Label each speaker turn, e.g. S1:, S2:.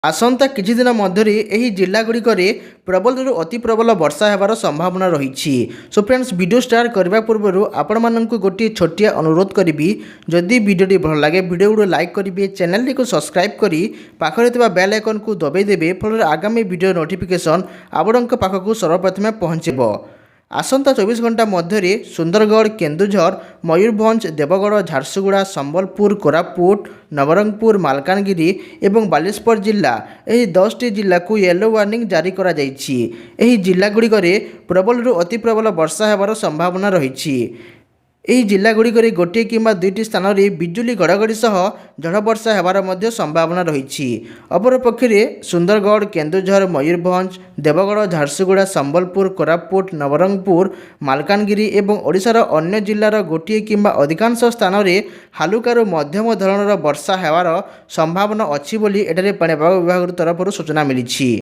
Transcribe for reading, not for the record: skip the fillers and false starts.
S1: ଆସନ୍ତା କିଛି ଦିନ ମଧ୍ୟରେ ଏହି ଜିଲ୍ଲାଗୁଡ଼ିକରେ ପ୍ରବଳରୁ ଅତି ପ୍ରବଳ ବର୍ଷା ହେବାର ସମ୍ଭାବନା ରହିଛି। ସୋ ଫ୍ରେଣ୍ଡସ୍, ଭିଡ଼ିଓ ଷ୍ଟାର୍ଟ କରିବା ପୂର୍ବରୁ ଆପଣମାନଙ୍କୁ ଗୋଟିଏ ଛୋଟିଆ ଅନୁରୋଧ କରିବି। ଯଦି ଭିଡ଼ିଓଟି ଭଲ ଲାଗେ, ଭିଡ଼ିଓକୁ ଲାଇକ୍ କରିବେ, ଚ୍ୟାନେଲଟିକୁ ସବସ୍କ୍ରାଇବ୍ କରି ପାଖରେ ଥିବା ବେଲ୍ ଆଇକନ୍କୁ ଦବାଇ ଦେବେ। ଫଳରେ ଆଗାମୀ ଭିଡ଼ିଓ ନୋଟିଫିକେସନ୍ ଆପଣଙ୍କ ପାଖକୁ ସର୍ବପ୍ରଥମେ ପହଞ୍ଚିବ। ଆସନ୍ତା 24 ଘଣ୍ଟା ମଧ୍ୟରେ ସୁନ୍ଦରଗଡ଼, କେନ୍ଦୁଝର, ମୟୂରଭଞ୍ଜ, ଦେବଗଡ଼, ଝାରସୁଗୁଡ଼ା, ସମ୍ବଲପୁର, କୋରାପୁଟ, ନବରଙ୍ଗପୁର, ମାଲକାନଗିରି ଏବଂ ବାଲେଶ୍ୱର ଜିଲ୍ଲା, ଏହି 10ଟି ଜିଲ୍ଲାକୁ ୟେଲୋ ୱାର୍ଣ୍ଣିଂ ଜାରି କରାଯାଇଛି। ଏହି ଜିଲ୍ଲାଗୁଡ଼ିକରେ ପ୍ରବଳରୁ ଅତି ପ୍ରବଳ ବର୍ଷା ହେବାର ସମ୍ଭାବନା ରହିଛି। ଏହି ଜିଲ୍ଲାଗୁଡ଼ିକରେ ଗୋଟିଏ କିମ୍ବା ଦୁଇଟି ସ୍ଥାନରେ ବିଜୁଳି ଘଡ଼ଘଡ଼ି ସହ ଝଡ଼ ବର୍ଷା ହେବାର ମଧ୍ୟ ସମ୍ଭାବନା ରହିଛି। ଅପରପକ୍ଷରେ ସୁନ୍ଦରଗଡ଼, କେନ୍ଦୁଝର, ମୟୂରଭଞ୍ଜ, ଦେବଗଡ଼, ଝାରସୁଗୁଡ଼ା, ସମ୍ବଲପୁର, କୋରାପୁଟ, ନବରଙ୍ଗପୁର, ମାଲକାନଗିରି ଏବଂ ଓଡ଼ିଶାର ଅନ୍ୟ ଜିଲ୍ଲାର ଗୋଟିଏ କିମ୍ବା ଅଧିକାଂଶ ସ୍ଥାନରେ ହାଲୁକାରୁ ମଧ୍ୟମ ଧରଣର ବର୍ଷା ହେବାର ସମ୍ଭାବନା ଅଛି ବୋଲି ଏଠାରେ ପାଣିପାଗ ବିଭାଗ ତରଫରୁ ସୂଚନା ମିଳିଛି।